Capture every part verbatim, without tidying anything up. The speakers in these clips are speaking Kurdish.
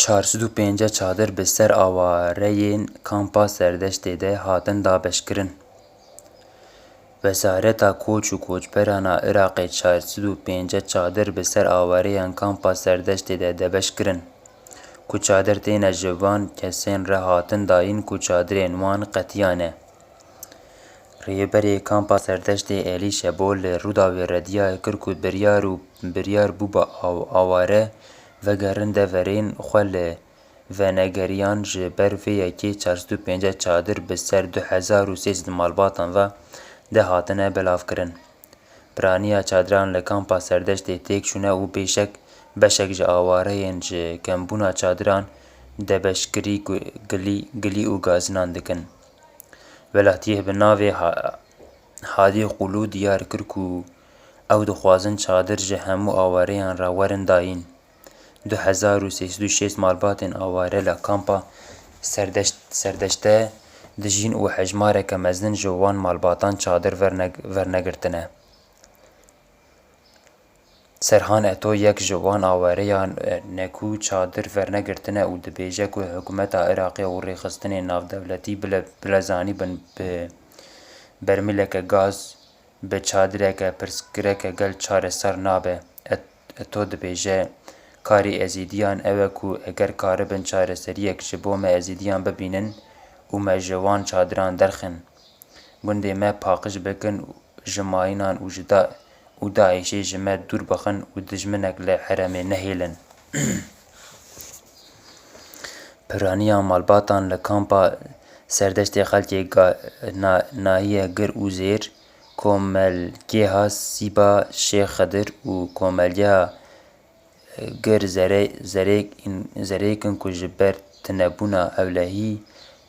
Çar sed û pêncî çadir bi ser awareyên kampa Serdeştê de hatin dabeşkirin. Wezareta Koç û Koçberan a Iraqê çar sed û pêncî çadir bi ser awareyên kampa Serdeştê de debeş kirin, ku çadir têne ji van kesên re hatin dayîn ku çadirên wan qetiyane. Rêberê Kampa Serdeştê Elî Şebo li Rûdawê re diyar kir ku biryar û biryar bûba aw-, aware vegerin deverên xwe li venegeriyan, ji ber vê yekê çar sed û pêncî çadir bi ser du hezar û sê sed malbatan ve de hatine belavkirin. Piraniya çadiran li Kampa Serdeştê têk çûne û bêşek beşek ji awareyên ji kembûna çadiran debeşkirî gu-, gilî, gilî û gazinan dikin. Welatiyê bi navê Ha-, Hadî Qulû diyar kir ku ew dixwazin çadir ji hemû awareyan re werin dayîn. Du hezar û sê sed û şêst malbatên aware li kampa Serdeşt-, Serdeşte dijîn û hejmareke mezin ji wan malbatan çadir verne-, vernegirtine. Serhan Eto yek ji wan awareyan e, ne ku çadir vernegirtine û dibêje ku hikûmeta Iraqê û rêxistinên navdewletî bile, bile zanîbin bi bermîleke gaz, bi çadireke pirsgireke gel çareser nabe. Et-, Eto dibêje, karê Ezîdiyan ew e ku eger karibin çareseriyek ji bo me Ezîdiyan bibînin û me ji wan çadiran derxin, gundê me paqij bikin, ji mayînan û ji da-, û DAIŞê ji me dûr bixin û dijminek li herêmê nehêlin. Piraniya malbatan li kampa Serdeştê xelkê ga-, na-, Nahiye Gir û Zêr, komelgeha Sîba Şêx Xidir û komeliya Gir Zere-, Zerêk-, Zerêk in ku ji ber tunebûna ewlehî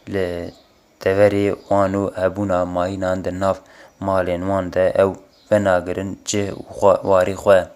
li deverê wan û hebûna mayînan di nav malên wan de ew venagirin cih û xwe, warê xwe.